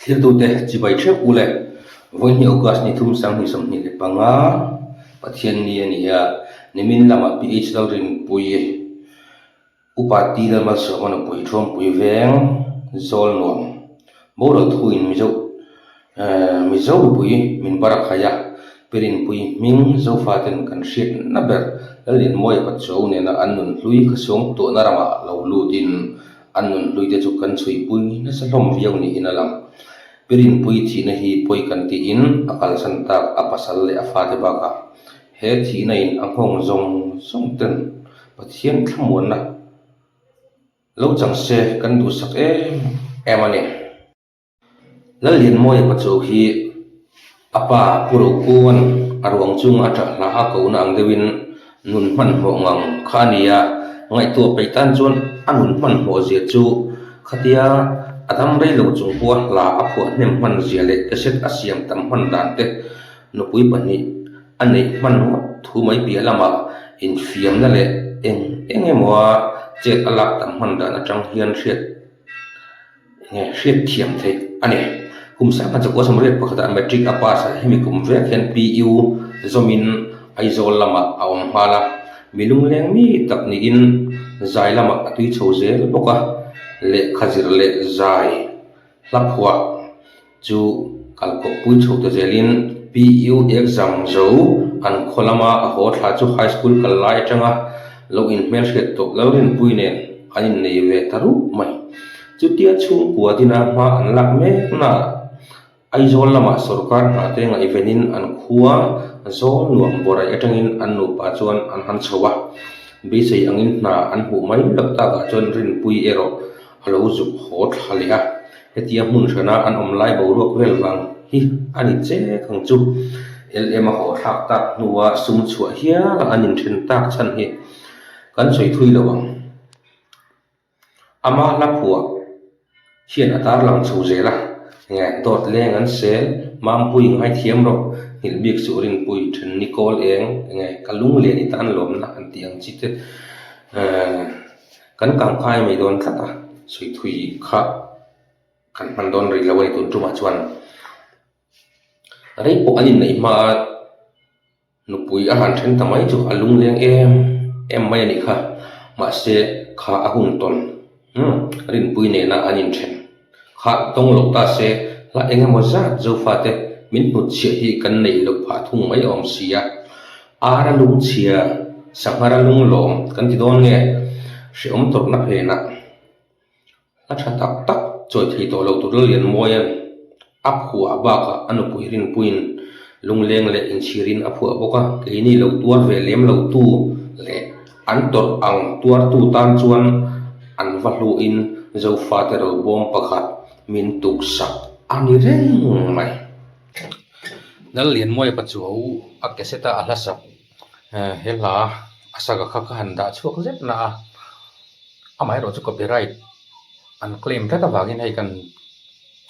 Thiltute chibai theuh u le. Vawihnih August ni thum 2025 Pathian ni a ni a, nimin lamah PH Lalrinpui Upa T Lalmalsawma nupui Thuampui veng zawl nuam boral thuin Mizo Mizo mipui min bar a khai a, Pirinpui hming Zofaten kan hriatna ber Lallianmawia Pachuau nena an nun hlui kha suang tuahna ramah lo lutin An nunhlui te chu kan chhuipui nasa hlawm viau niin a lang. Pirinpui thihna hi pawi kan tiin a kalsan tak a pasal leh a fate bakah he thihna in a nghawng zawng zawng ten Pathian thlamuanna lo chang se kan duhsak em em a ni. Lallianmawia Pachuau hi a pa Pu Rokuan a ruang chunga a ṭah hla a kohna ang deuhin nun hmanhmawh ngang kha a ni a, ngaihtuah peih tan chuan a nun hmanhmawh zia chu khatia a dam rei lo chung pawha hla a phuah hnem hman zia leh cassette a siam tam hman dan te nupui pahnih a neih hman ngawt thu mai piah lamah infiamna leh eng eng emawa chet a lak tam hman dan aṭang hian hriat Nge hriat thiam theih a ni. Kum sangha chakua sawmriat pakhatah matric a pass a, hemi kum vek hian PU zawmin Aizawl lamah a awm nghal a. Mi lungleng mi tak niin zai lamah a tui chho zel bawk a, lehkha zir leh zai hla phuah chu kalkawppui chho ta zelin PU exam zo an khaw lama a haw thla chu high school kal lai atanga lo inhmelhriat tawh Lalrinpui nen an innei ve ta rup mai. Chutia chhungkua dina hma an lak mek naah Aizawl lamah sorkar hna te ngaihvenin an khua zawl nuam bawraih atangin an nupa chuan an han chho a, beisei angin hna an hmuh mai loh takah chuan Rinpui erawh a lo zuk haw thla leh a. Hetia hmun hrana an awm lai boruak vel vang hi a ni chek ang chu. LM a haw thlak tak hnua sum chhuah hiala an inthen tak chhan hi kan sawi thui lo ang. Ama hla phuah hian a tarlang chho zel a, nge dawt leng an sel, Mampui ngaithiam rawh, nghilh bik suh Rinpui, then ni kawl eng, nge ka lunglian i tan lawmna an tih ang chi te. Kan kangkai mai dawn tlat a, sawi thui kha kan hman dawn rih lo a ni tun tumah chuan. Rei pawh an inneih hma a nupui a han then ta mai chu a lungleng em em mai a nih kha. Mahse kha a hun tawn umm Rinpui nena an inthen kha tawng loh ta se hla eng emaw zat Zofate min hnutchhiah hi kan neih loh phah thung mai awm si a. Ara lungchhia, sanghara lunglawm kan ti dawn nge? Hrehawm tawrhna phenah a tha tak tak chawi thei tawh lo tur Lallianmawia'n a phuah bakah a nupui Rinpuiin lungleng leh inchhirin a phuah bawk a, keini lo tuar ve lem lo tu leh an tawrh ang tuartu tan chuan an va hluin Zofate robawm pakhat min tuksak a ni reng mai. Lallianmawia Pachuau a cassette a a hla sak he hla a saka kha ka han dah chhuak zet na a, amaherawh chu copyright an claim tlat avangin hei kan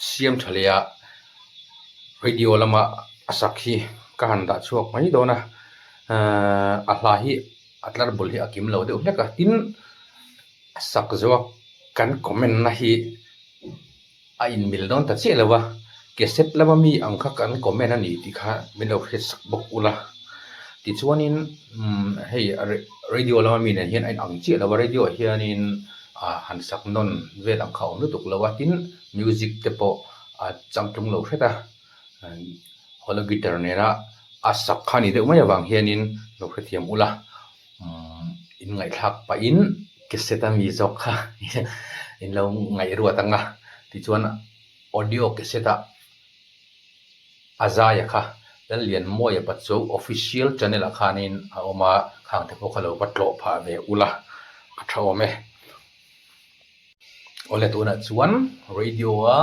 siam tha leh a, radio lama a sak hi ka han dah chhuak mai dawn a, a hla hi a tlar bul hi a kim lo deuh hlek a, tin a sak zawk kan comment na hi. A inmil dawn ta chiah lo a, cassette lama mi ang kha kan comment a ni tih kha min lo hriat sak bawk ula. Tichuanin umm hei radio lama mi nen hian a inang chiah lo a, radio ah hianin ah han sak nawn vel ang kha a awm lutuk lo a, tin music te pawh a changtlung lo hret a, holo guitar nena a sak kha a ni deuh mai avang hianin lo hrethiam ula. Umm in ngaihthlak pahin cassette a mi zawk kha in lo ngaihruat ang a, tichuan audio cassette ah a zaia kha Lallianmawia Pachuau official channel ah khanin a awm a, khang te pawh kha lo va tlawh phah ve ula a tha awm e. Awle tunah chuan radio a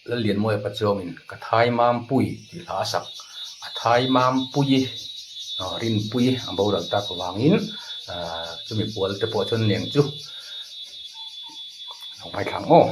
Lallianmawia Pachuangin ka thai mampui tih hla a sak. A thai mampui rinpui a boral tak vangin chumi pual te pawh chuan neng chu lo ngaithla ang aw.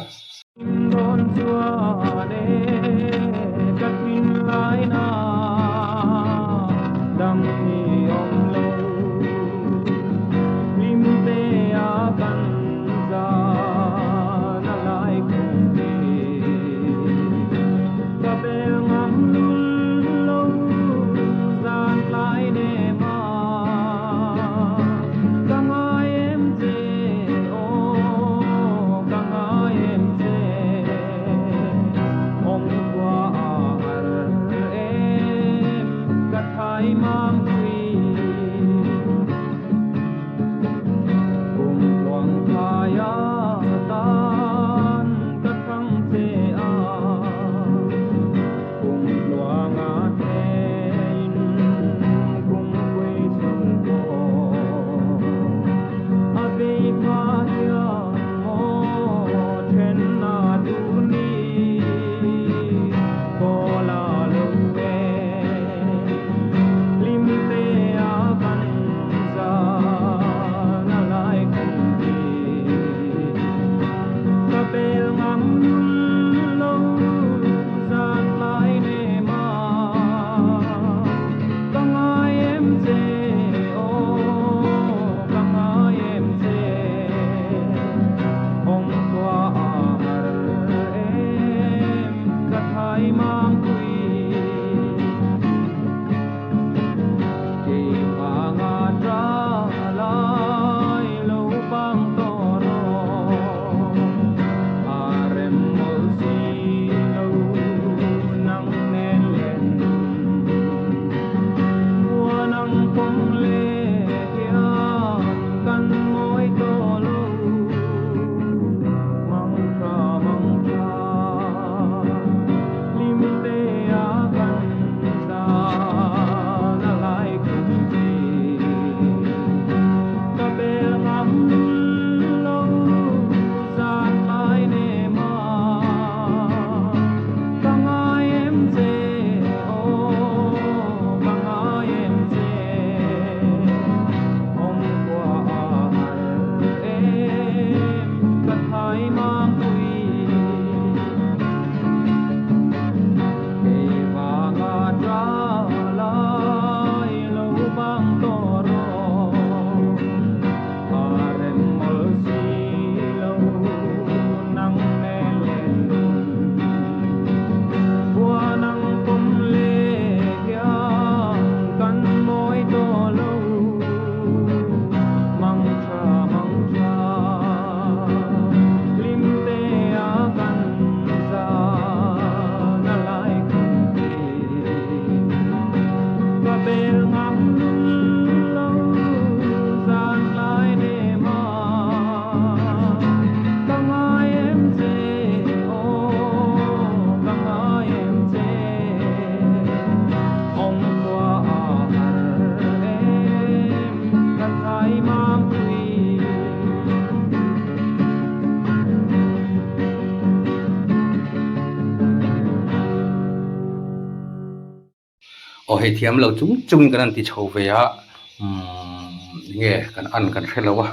Aw hei thiam lo chung chungin kan han ti chho ve a umm enge kan an kan hre lo a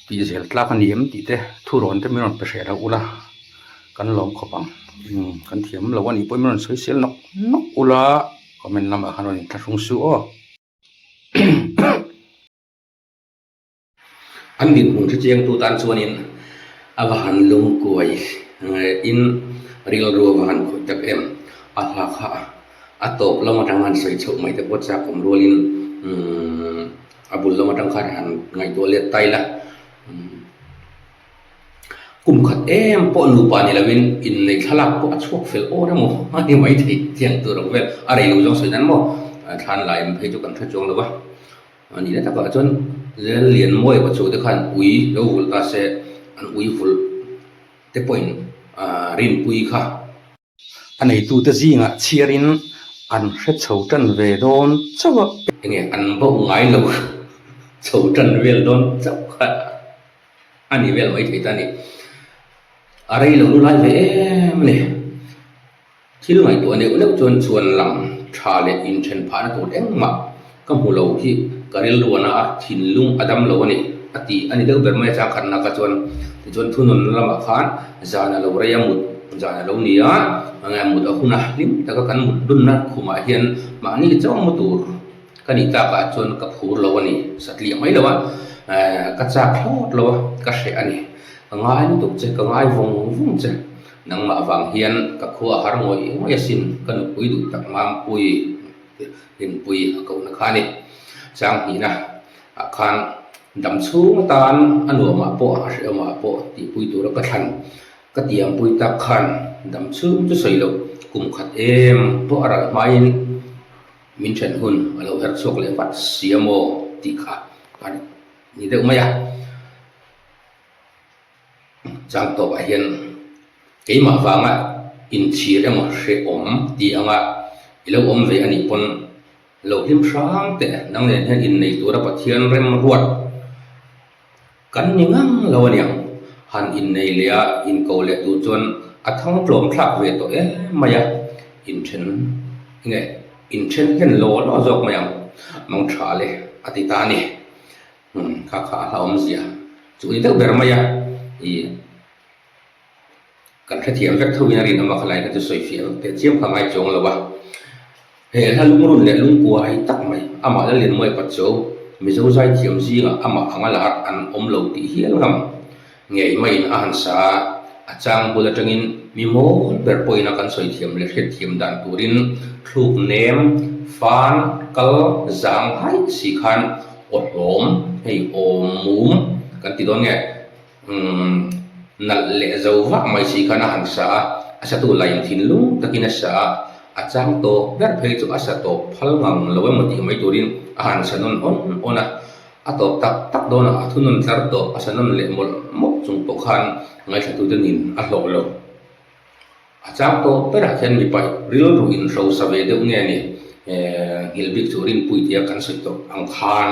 tih zel tlak a ni em tih te thurawn te min rawn pe hreh loh ula kan lawm khawp ang umm kan thiam lo a nih pawhin min rawn sawi sel nawk nawk ula comment lamah khan rawn inthlahrung suh aw. An dinhmun hre chiangtu tan chuanin a va han lungkuai in rilru a va han khawih tak em. A hla kha a tawp lam atang han sawi chhoh mai te pawh chak awm rualin a bul lam atang khan han ngaihtuah let ta ila. Kum khat em pawh nupa ni loin inneih thlalak pawh a chhuak fel awr emaw a ni maithei tiang tur ang vel a rei lo zawng sawi nan maw thlan lai em phei chu kan hre chuang lo va. A nihna takah chuan Lel Lianmawi pa chu te khan ui lo vulh ta se an ui vulh te pawhin rinpui kha. A neitute zingah chhiarin an hre chho tan ve dawn chauh a. Enge an bauh ngai lo chho tan vel dawn chauh kha a ni vel mai thei ta a ni. A rei lo lu lai ve em a ni. Thil ngaihtuah neuh neuh chuan chuan lam tha leh inthen phahna tur engmah ka hmu lo hi ka rilruana a thinlung a dam lo a ni, a ti a ni deuh ber mai a changkhatna kha chuan. Tichuan thununna lamah khan zan a lo rei a mut zan a lo ni a, mut a hun a hlim taka kan mut dunna khumah hian mahni chauh mu tur ka nih takah chuan ka phur lo a ni, satliah mai lo a, ka chak thlawt lo a, ka hreh a ni. Ka ngai lutuk che, ka ngai vawng vawng che. Nangmah vang hian ka khua a har ngawih ngawih asin, ka nupui duh tak Mampui Rinpui a kohna kha a ni. Chang hnihna ah khan dam chhung atan a nuamah pawh a hrehawmah pawh tihpui tura ka thlan ka tiampui tak khan dam chhung chu sawi loh kum khat em pawh a ral hmain min then hun a lo her chhuak leh vat si a maw tih kha a ni deuh mai a. Chang tawpah hian keimah vanga inchhir emaw hrehawm tih anga i lo awm ve a nih pawn lo hlim hrang teh nang nen hian innei tura Pathian remruat kan ni ngang lo a niang. Han innei leh a inko leh tur chuan a thang tlawm thlak ve tawh em mai a, inthen nge inthen hlen law law zawk mai ang mang tha le a ti ta a ni. Umm kha kha a hlauhawmzia chu ni deuh ber mai a, ih kan hrethiam vek tho in a rinawm a khalai kha chu sawi fiah vek teh chiam kha ngai chuang lo a. He hla lungrun leh lungkua ai tak mai, amah la lian muai pat chu Mizo zaithiam zingah amah anga lar an awm lo tih hial ngam ngei maiin a han sa a, a chang bul atangin mi mawl ber pawhin a kan sawi thiam leh hriatthiam dan turin thluk nem, fan, kal, zang haih si khan aw hlawm, hei aw mum kan ti dawn nge, umm nalh leh zo vak mai si khan a han sa a, a satu lain thinlung takin a sa a, a chang tawp ber phei chu a sa tawp phal ngang lo emaw tih mai turin a han sa nawn awn awn a. A tawp tak tak dawnah a thunawn tlar tawp a sa nawn leh mawlh mawlh chung pawh khan ngaithlatute nin a hlawh lo. A chang tawp berah khian mipa rilru inhrosa ve deuh nge ni nghilh bik chu Rinpui tia kan sawi tawh ang khan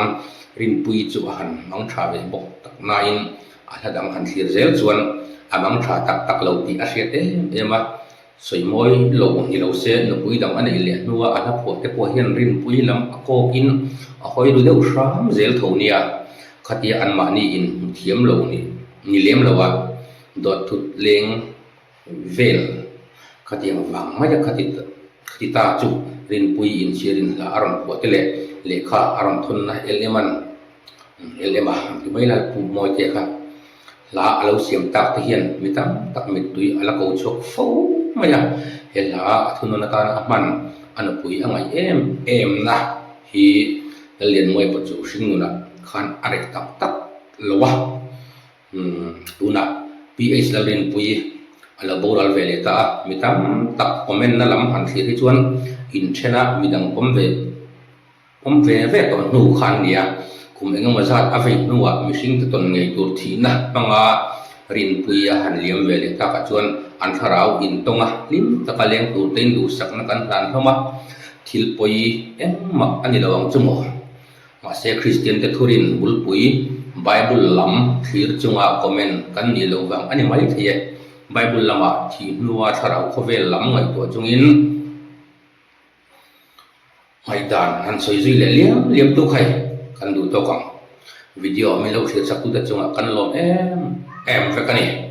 Rinpui chu a han mang tha ve bawk tak nain a hla dang han thlir zel chuan a mang tha tak tak lo tih a hriat em em a. Sawi mawi lo ni lo se, nupui dang a neih leh hnua a hla phuah te pawh hian rinpui lam a kawkin a hawi ru deuh hram zel tho nia. Khatia anmahni in hmu thiam lo ni ni lem lo a, dawt thut leng vel khatiang vang mai a khati khati ta chu rinpui inchhirin hla a rawn phuah te leh lehkha a rawn thawnna LM-a'n LM-a an ti mai la Pu Mawitea kha. Hla a lo siam tak te hian mi tam tak mittui a la ko chhuak fo mai a, he hla a thunawn atana a hman a nupui a ngaih em em na hi Lallianmawia pawh chu hringnunah khan a reh tak tak lo a, umm tunah PH Lalrinpuii a lo boral ve leh ta a, mi tam tak comment na lam han thlir hi chuan inthen a midang pawm ve. Awm ve ve tawh hnu khan nia, kum engemaw zat a vei hnuah mihring te tawn ngei tur thihna hmanga rinpui a han liam ve leh takah chuan an thlarau intawnga hlim taka leng tur tein duhsakna kan hlan hlawm a, thil pawi engmah a ni lo ang chu maw? Mahse Kristian te thurin bulpui Bible lam thlir chunga comment kan nih loh vang a ni mai thei e. Bible lamah thih hnua thlarau khawvel lam ngaihtuah chungin. Ngaihdan han sawi zui leh liam liam tu kha i kan duh tawk ang. Video min lo thlir chak tute chungah kan lawm em em vek a ni.